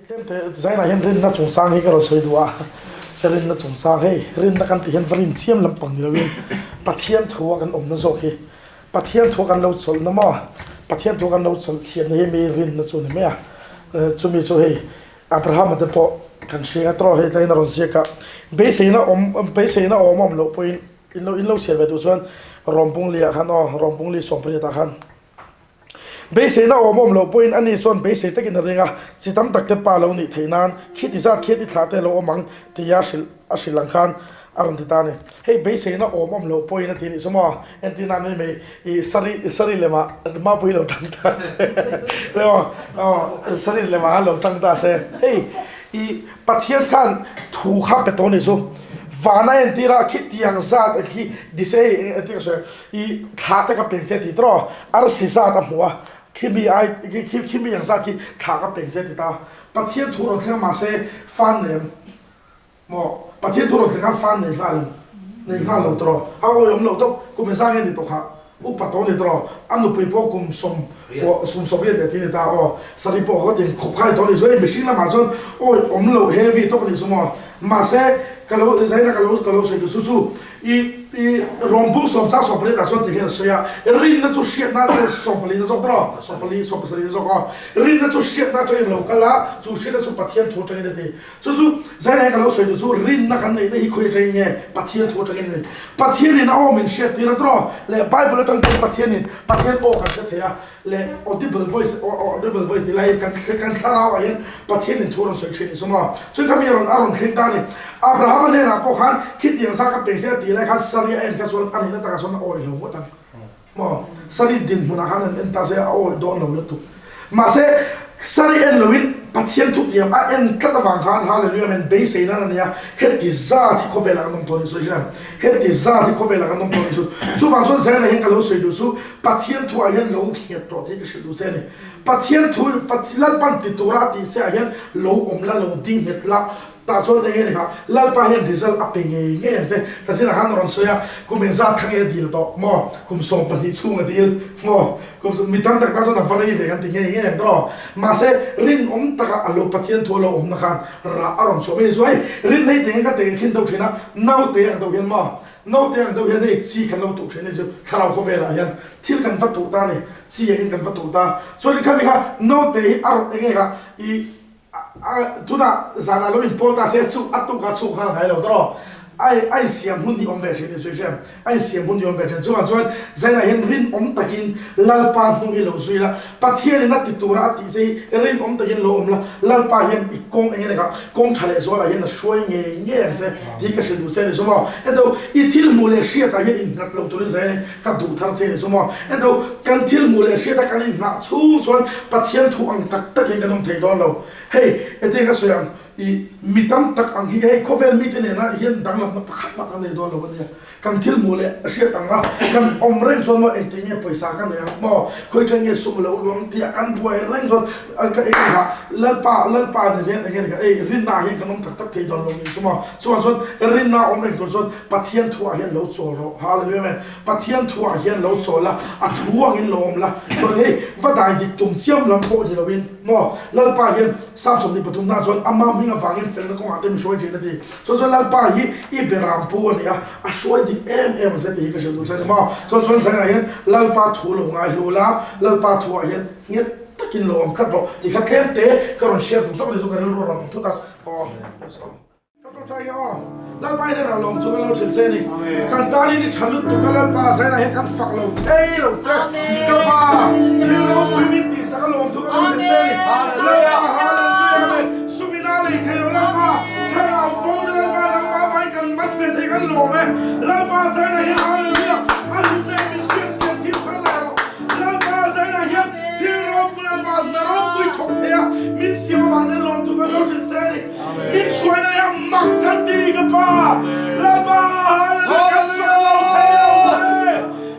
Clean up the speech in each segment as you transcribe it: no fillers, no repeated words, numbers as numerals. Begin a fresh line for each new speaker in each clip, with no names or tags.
Tlemte Zainah hian rinna chungchang hi ka rawn sawi duh a, rinna chungchang hei rinna kan tih hian va rin chiam lampang ni loin Pathian thu a kan awmna zawk hi Pathian thu a kan lo chawlhna maw Pathian thu a kan lo chawlh thiamna hi mi rinna chu a ni mai a, chumi chu hei Abrahama te pawh kan hria tawh hei tlaiin a rawn ziak a, beiseina awm beiseina awm a awm loh pawhin in lo in lo chhiar ve duh chuan Rawmbungli ah khan aw Rawmbungli sawmpariat ah khan Beiseina awm awm loh pawhin ani chuan beisei takin a ring a, chi tam tak te pa lo nih theih nan khiti zat khian i thlah te lo awm ang tia hrilh a hrilh ang khan a rawn ti ta a ni. Hei beiseina awm awm loh pawhin a ti nih chu maw? Entir nan mai mai i sari sari lemah mapui lo tang ta se maw aw sari lemah lo tang ta se hei i Pathian khan thu kha pe tawh a nih chu vana entir a khitiang zat khi disei entir ka sawi I thla te ka peng che ti tawh arsi zat a hmu a, khimi ai khimi ang zat khi thla ka peng che ti ta. Pathian thu rawn thleng mahse fan nei ang maw? Pathian thu rawn thleng khan fan nei nghal ang nei nghal lo tawh a awi awm loh tawp kum engzah nge ni tawh kha upa tawh ni tawh a nupui pawh kum sawm pawh sum sawm riat leh ti ni ta aw sarih pawh ka tin khawp khai tawh ni chuan mihring lamah chuan awi awm loh heavy tawp a ni chu maw mahse ka lo zaina ka lo ka lo sawi duh chu chu I i rawngbung sawmchang sawmpali tah chuan ti hian a sawi a, rinna chu hriatna atangin sawmpali na zawk tawh, sawmpali sawmpasarih na zawk aw. Rinna chu hriatna atangin lo kal a, chu hriatna chu Pathian thu atangin a ti. Chu chu Zaina hian ka lo sawi duh chu rinna kan neihna hi khawi atangin nge Pathian thu atangin a ni. Pathianin a aw min hriattir a tawh leh Bible atang chuan Pathianin Pathian aw kan hre thei a, leh audible voice audible voice tih lai hi kan kan thlarau ah hian Pathian in thu a rawn sawi thin ni sawm a, chuan kha mi a rawn a rawn thleng ta a ni. Abraham-a hnenah pawh khan khitiang zah ka peng se a tih lai khan Sari a en kha chuan a nihna takah chuan a awih lo ngawt ang maw? Sari dinhmunah khan an en ta se a awih dawn lo lutuk. Mahse Sari en loin Pathian thutiam a en tlat avang khan Hallelujah Amen beisei nan a nei a, heti zat hi khawvelah kan awm tawh a nih sawi thin a, heti zat hi khawvelah kan awm tawh a nih chu. Chuvang chuan Zaina hian ka lo sawi duh chu Pathian thu ah hian lo nghet tawh tih ka hrilh duh che a ni. Pathian thu Lalpan ti tura a tih che ah hian lo awm la, lo ding nghet la, tah chuan eng nge ni kha Lalpa hian result a pe ngei ngei ang che. Ka zinah khan a rawn sawi a, kum engzat kha nge a dil tawh maw? Kum 12 chhung a dil maw? Kum mi tam tak tan chuan a va rei ve kan ti ngei ngei ang tawh. Mahse rinawm taka a lo Pathian thu a lo awmna khan rah a rawn chhuah mai a ni. Chu hei rinna hi tengeng ka tengeng khin deuh thin a, naute ang deuh hian maw? Naute ang deuh hian hei chi kan lo tuh thin a ni chu thlarau khawvelah hian thil kan va tuh ta a ni, chi angin kan va tuh ta. Chuan khami kha naute hi a rawn eng nge kha i a tunah zanah lo inpawl ta se chu a tukah chhuk nghal ngai lo tawh ai a insiam hun hi awm ve thin a ni chu i hria a insiam hun hi awm ve thin. Chuvang chuan Zainah hian rinawm takin Lalpa hnung hi lo zui la, Pathianin a ti tura a tih che hi rinawm takin lo awm la, Lalpa hian i kawng eng eng ah kawng tha leh zualah hian a hruai ngei ngei ang che tih ka hrilh duh che a ni chu maw. Ento i thil hmuh leh hriatah hian innghat lo turin zai a ni, ka duh thar che a ni chu maw. Ento kan thil hmuh leh hriata kan inngah chhung chuan Pathian thu ang tak tak hian kan awm thei dawn lo. Hei, hetiang ka sawi ang, i mi tam tak ang hi hei khawvel mite nena hian danglamna pakhat mah kan nei dawn lo a nia. Kan thil hmuh leh hriat ang a, kan awm reng chuan maw engtin nge pawisa ka nei ang maw, khawi ṭhen nge sum lo luang tih a kan buai reng chuan ka eng eng ah Lalpa Lalpa nen hian eng eng ei rinna ah hian kan awm tak tak thei dawn lo nih chu maw. Chuvang chuan rinna awm reng tur chuan Pathian thu ah hian lo chawl rawh. Hallelujah Amen. Pathian thu ah hian lo chawl la, a thu angin lo awm la. Chuan hei va dai dik tum chiam lam pawh ni loin maw Lalpa hian Psalm 23 na chuan ama hming avangin felna kawngah te mi hruai ṭhin a ti. Chuan chuan Lalpa hi i beram pu a ni a, a hruai dik em em ang che tih hi ka hrilh duh che a ni maw? Chuan chuan zanah hian Lalpa thu lo ngai hlu la, Lalpa thu ah hian nghet takin lo awm tlat rawh tih kha tlem te ka rawn share duh zawk a ni chu ka rilru a rawn awm thut a. Aw, yes aw. Ka tawngtai nge aw. Lalpa in a lawm chu ka lo hrilh che a ni. Kan tanin i tha lutuk a Lalpa zanah hian kan fak lo thei lo che. Ka pa, thil ropui min tihsak a lawm thu ka lo hrilh che a ni. Lalpa hallelujah amen. Sumina lei thei lo Lalpa. Thlarau pawh te Lalpa nangmah avangin kan mat ve thei kan lawm e. Lalpa zainah hian Hallelujah a lut na min hriat chian thil thar leh rawh. Lalpa zainah hian thil ropui Lalpa hna ropui thawk thei a min siam avang te lawmthu kan lo hrilh che a ni. Min hruaina hi a mak kan ti ka Pa. Lalpa Hallelujah kan fak lo thei lo che.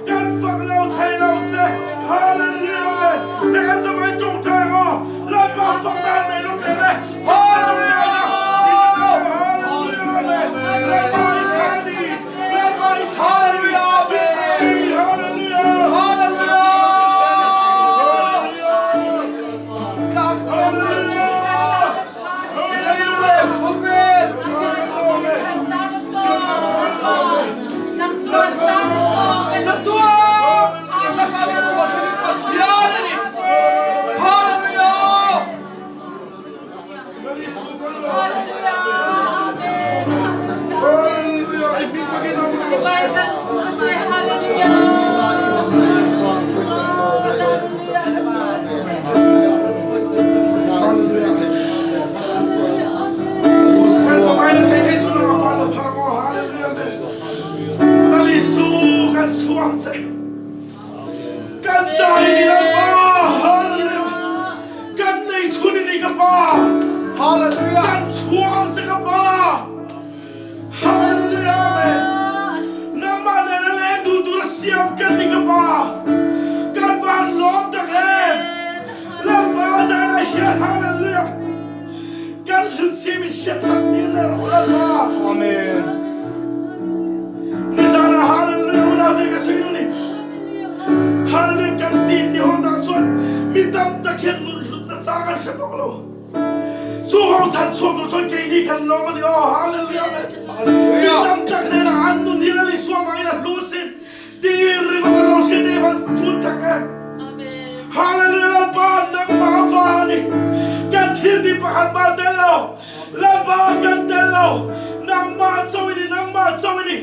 Kan fak lo thei lo che. Hallelujah Amen. Hei kan zavai tawngtai ang aw. Lalpa fak dan nei lo teh le. Kan chuang che kan dai ni Lalpa hallelujah kan nei chhun ni ka pa
hallelujah
kan chuang che ka pa hallelujah amen nangmah nen a leng duh tur a siam kan ni ka pa kan van lawm tak em Lalpa zan ah hian hallelujah kan hlut si min hriat thar tir le rawh Lalpa
amen
nizan ah hallelujah unau te ka sui nu ni hallelujah kan ti ti hon dah chuan mi tam tak hian nun hlut na chang an hre tawh lo chu ho chan chuak tu chuan keini kan lawm ani aw hallelujah amen mi tam tak nen ah an nun hi Lal Isua vangin a hlu sin ti ringawt a lo hriat em an tul tak em Hallelujah Lalpa nangmah fa ani kan thil ti pakhat mah tel lo Lalpa kan tel lo nangmah cho ini nangmah cho ini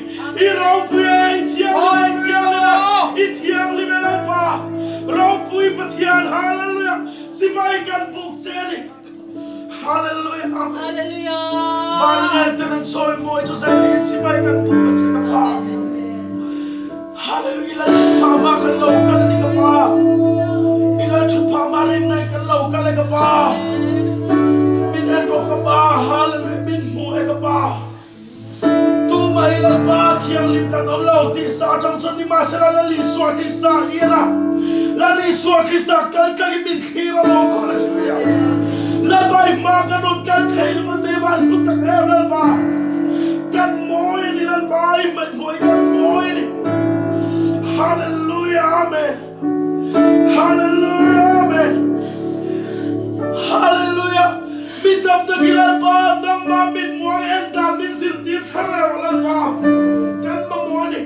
i ropui e i thianghlim e i thianghlim e i thianghlim e Lalpa ropui Pathian Hallelujah sipai kan buk che ani Hallelujah Amen
Hallelujah
Vanrial ten an sawi mawi chu zai hi chibai kan buk kan se ka pa Hallelujah lal thut pha ma kan lo kal ani ka pa i lal thut pha ma rin nai kan lo kal e ka pa min en rawh ka pa Hallelujah min hmu e ka pa Tumah hi Lalpa thianghlim kan awm lo tih sa atang chuan nimahsela Lal Isua Krista hi a la. Lal Isua Krista kal tlangin min thlir a lawm tawh la thin chiah. Lalpa i hma kan rawn kal thei ringawt te van hlu tak em Lalpa. Kan mawi a ni Lalpa i hmaihhmuh hi kan mawi a ni. Hallelujah Amen. Hallelujah Amen. Hallelujah. Mi tam tak hi Lalpa nangmah mitmuang en dan min zirtir thar reuh Lalpa kan mamawh a ni.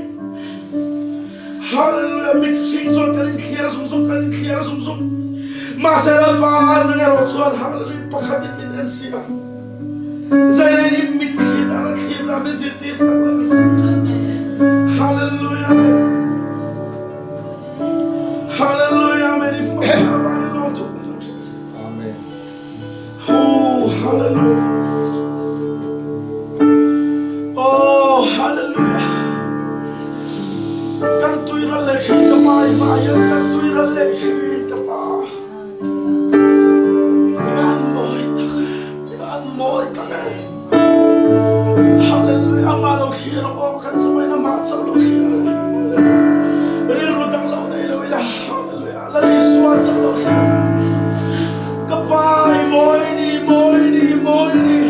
Hallelujah mihring chuan kan inthliar zung zung kan inthliar zung zung mahse Lalpa nang erawh chuan hallelujah pakhat in min en si a zeilen in mit thlir dan a thlir dan min zirtir thar reuh a si. Hallelujah amen. Hallelujah amen. I hmang lawm thuk na
Amen.
Oh, hallelujah. Oh, hallelujah. Kan tuiral le thin ka pa i hmaiah kan tuiral le thin ka pa. An mawi tak an mawi tak e. Hallelujah. Amah lo thlir aw kan samain amah chauh lo thlir. Rilru dang lo nei lo ila. Hallelujah. Lal Isua chauh lo thlir. Ka pa i mawi ni mawi ni mawi ni.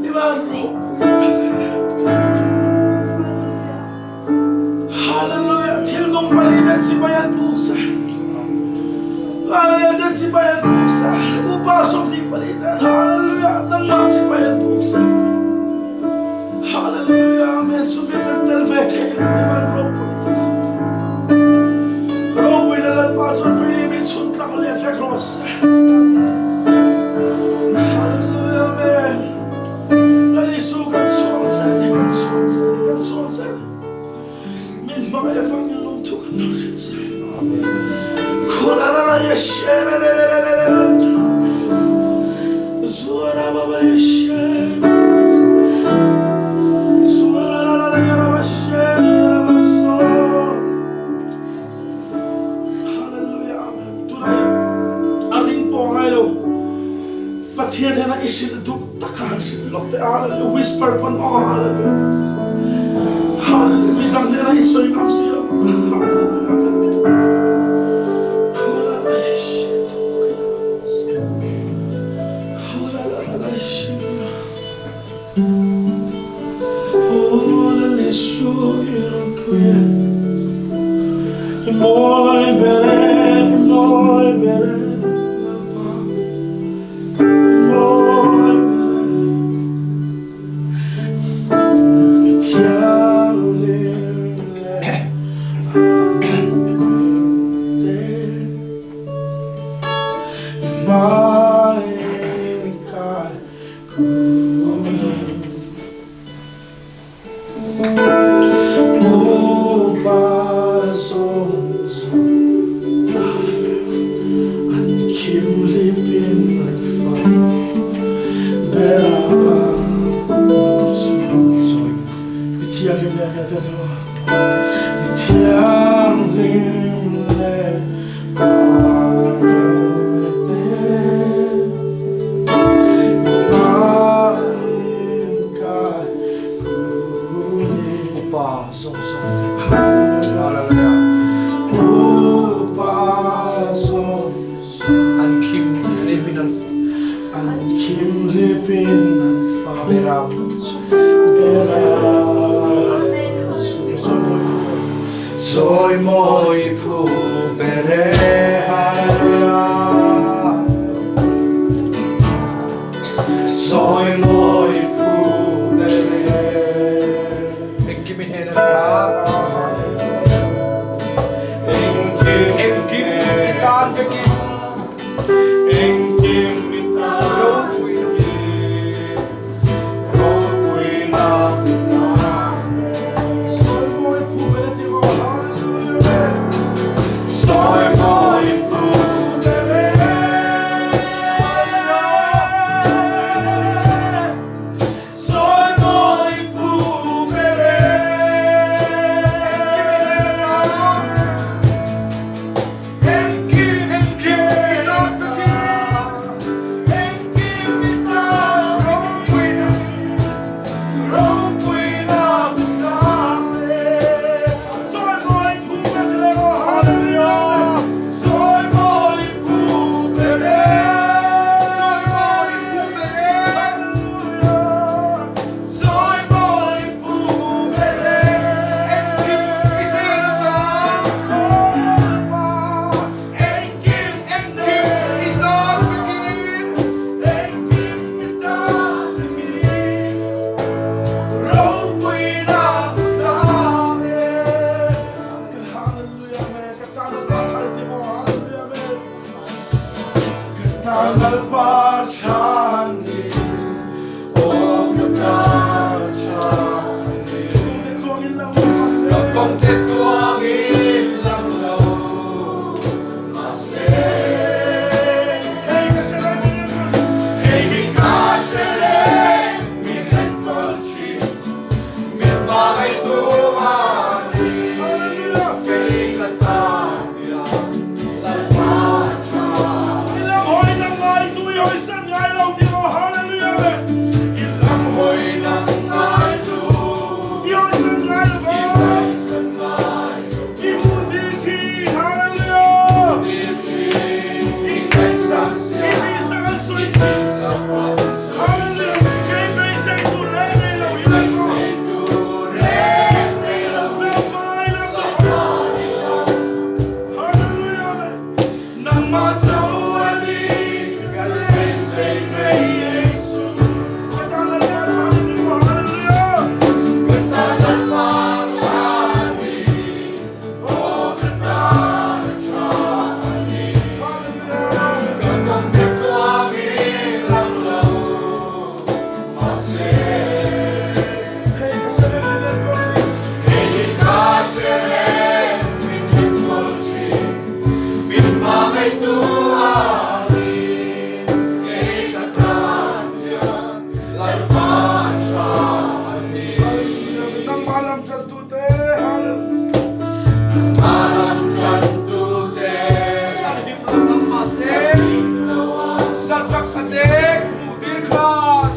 I van ropui tak Hallelujah. Thil nung pali ten sipai an buk sa. Hallelujah ten sipai an buk sa. Upa 24 ten hallelujah nangmah sipai an buk sa. Hallelujah Amen. Chumi kan tel ve thei kan ti van ropui tak. Ropui na Lalpa chuan fei min chhun tlang leh vek rawh se. Hallelujah Amen. Lal Isu kan chhuang che ni kan chhuang che ni kan chhuang che. Min hmangaih avangin lungthu kan lo hrilh che. Khula la la yeshe re re re re re re. Zuara baba yeshe. Zuara la la la yara bashe yara baso. Hallelujah Amen. Tunai a ring pawh ngai lo. Pathian hian a i hrilh duh tak a han hrilh lawk teh a hallelujah whisper pawn aw hallelujah hallelujah midang hnenah i sawi ngam si lo hallelujah amen Mawi ber e, mawi ber e, Lalpa. Mawi ber e, thianghlim leh te. Hmain kai kun. An khim hlipin an fa Beram chu Beram chu Chawimawi phu ber e Hallelujah Chawimawi phu ber e
Engkim in hen an ta. Engkim i tan vekin. Engkim engkim i tan vekin Engkim i tan ropuina ropuina ka tlang e Sawi mawi phu ber e Hallelujah Sawi mawi phu ber e Sawi mawi phu ber e Hallelujah Sawi mawi phu ber e Engkim i hmel atan Engkim engkim i tan vekin Engkim i tan vekin Ropuina ka tlang e
Hallelujah amen Ka tan Lalpa tha i ti maw Hallelujah amen Ka tan Lalpa tha ni Aw ka tan tha ni Ka kawng te tluangin lang lo mahse Ka
kawng te tluangin lang lo mahse
Hei ka hre reng min enkawl
Hei hi ka hre reng min enkawl thin Min hmangaihtu a ni
Hallelujah
Kei ka tan hian Lalpa tha
I lam hawi nang ngai tu i hawi san ngai lo ti maw Hallelujah amen
I lam hawi nang ngai tu
I hawi san ngai lo
I hawi san ngai lo
I hmu dil thin Hallelujah
I hmu dil thin I ngaihsak sia
I tihsak an sawi
I tihsak an sawi
Hallelujah Kei beisei tur reng nei lo hi
Kei beisei tur reng nei lo
Lalpa i lam
Lalpa i lam
Hallelujah amen Nangmah chauh a ni
Ka beisei nei Jesu
Ka tan Lalpa tha ni ti maw Hallelujah
Ka tan Lalpa tha ni Aw ka tan a tha a ni
Hallelujah
Ka kawng te tluangin lang lo mahse
Hei ka hre reng min enkawl thin
Hei ka hre reng min enkawl thin Min hmangaihtu a ni Kei ka tan hian Lalpa tha a ni.
Nangmah lam tantute Hallelujah.
Nangmah lam tantute
Chhanhim lo ang mahse Sartak a dek hmuh tir khan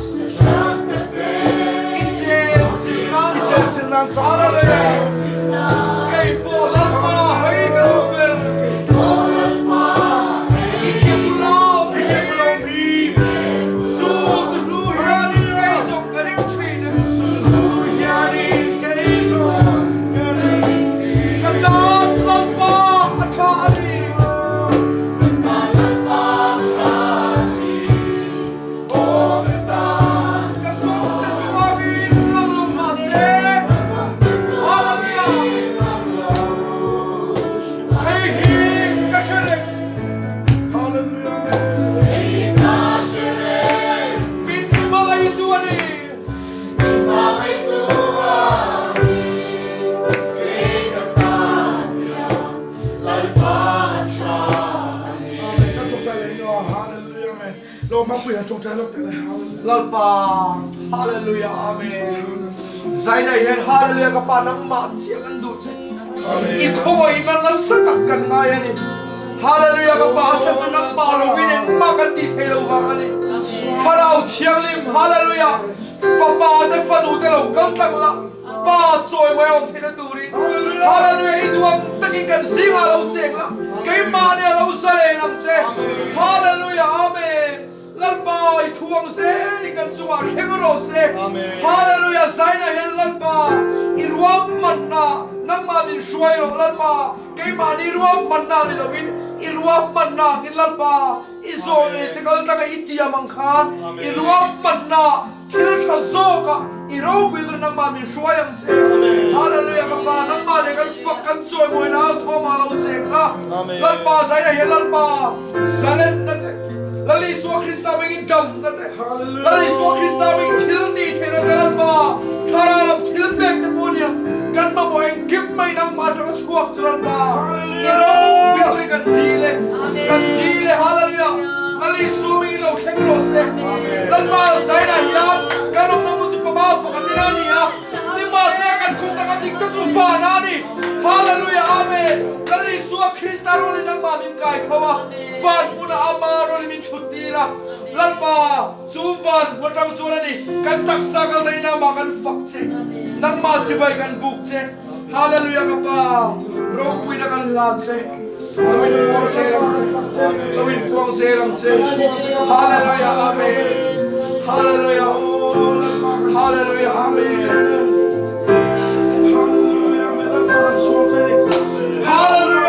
I chen chin nan
I chen chin nan
Hallelujah. Kei pawh Lalpa hei ka duh ber I ke bulau
I ke bulau mi
Chu chu hlu hianin kei zawng ka ring thin e.
Chu hlu hianin kei zawng ka ring thin.
Ka tan Lalpa a tha a ni.
Ka tan Lalpa a tha a ni. Aw ka tan
Ka kawng te chuangin lang lo mahse.
Ka kawng te chuangin lang lo mahse.
Hei hi ka hre reng.
Hallelujah Amen.
Hei hi ka hre reng.
Min hmangaihtu a ni.
Min hmangaihtu a ni. Kei ka tan hian Lalpa tha a ni.
Amen. Kan tawngtai leh nia. Hallelujah Amen. Lo Mapuia tawngtai lawk teh le. Hallelujah.
Lalpa Hallelujah Amen. Zaina hian Hallelujah ka pa nangmah chiah kan duh che. I khawngaihna nasa tak kan ngai a ni. Hallelujah ka pa a chhan chu nangmah lovin engmah kan tih theih lo vang a ni. Thlarau Thianghlim Hallelujah fapa te fanu te lo kal tlang la pa chawi mai a awm theihna turin Hallelujah i duh ang takin kan zingah lo cheng la keimah nia lo zalen ang che Hallelujah Amen Lalpa. thu ang zelin kan chungah thleng rawh se. Hallelujah! Zaina hian Lalpa i ruahmanna nangmah min hruai rawh Lalpa, keimahni ruahmanna ni lovin i ruahmanna angin Lalpa i zawhne te kal tlanga i tiam ang khan i ruahmanna Thil tha zawkah i ropui tur nangmah min hruai ang che. Hallelujah ka Pa nangmah leh kan fak kan chawimawi na au thawmah lo cheng la. Lalpa zaina hian Lalpa zalenna te Lal Isua Krista hmingin damna te Lal Isua Krista hming thil tih theihna te Lalpa thlarau lam thil pek te pawh nia kan mamawh engkim mai nangmah atanga chhuak chu Lalpa i ropui turin kan dil e kan dil e Hallelujah Lal Isua hmingin lo thleng rawh se. Lalpa Zaina hian kan awmna hmun chu pama fak a tir a ni a, nimahsela kan khawsak a dik tak chu van a ni. Hallelujah Amen! Lal Isua Krista rualin nangmah min kai tho a, van hmunah ama rualin min thut tir a. Lalpa, chu van hmun atang chuan a ni, kan taksa kal daih in amah kan fak che, nangmah chibai kan buk che. Hallelujah ka Pa, ropuina kan hlan che. Lo in puang zel ang che. Lo in puang zel ang che. Hallelujah Amen. Hallelujah. Hallelujah Amen. Hallelujah.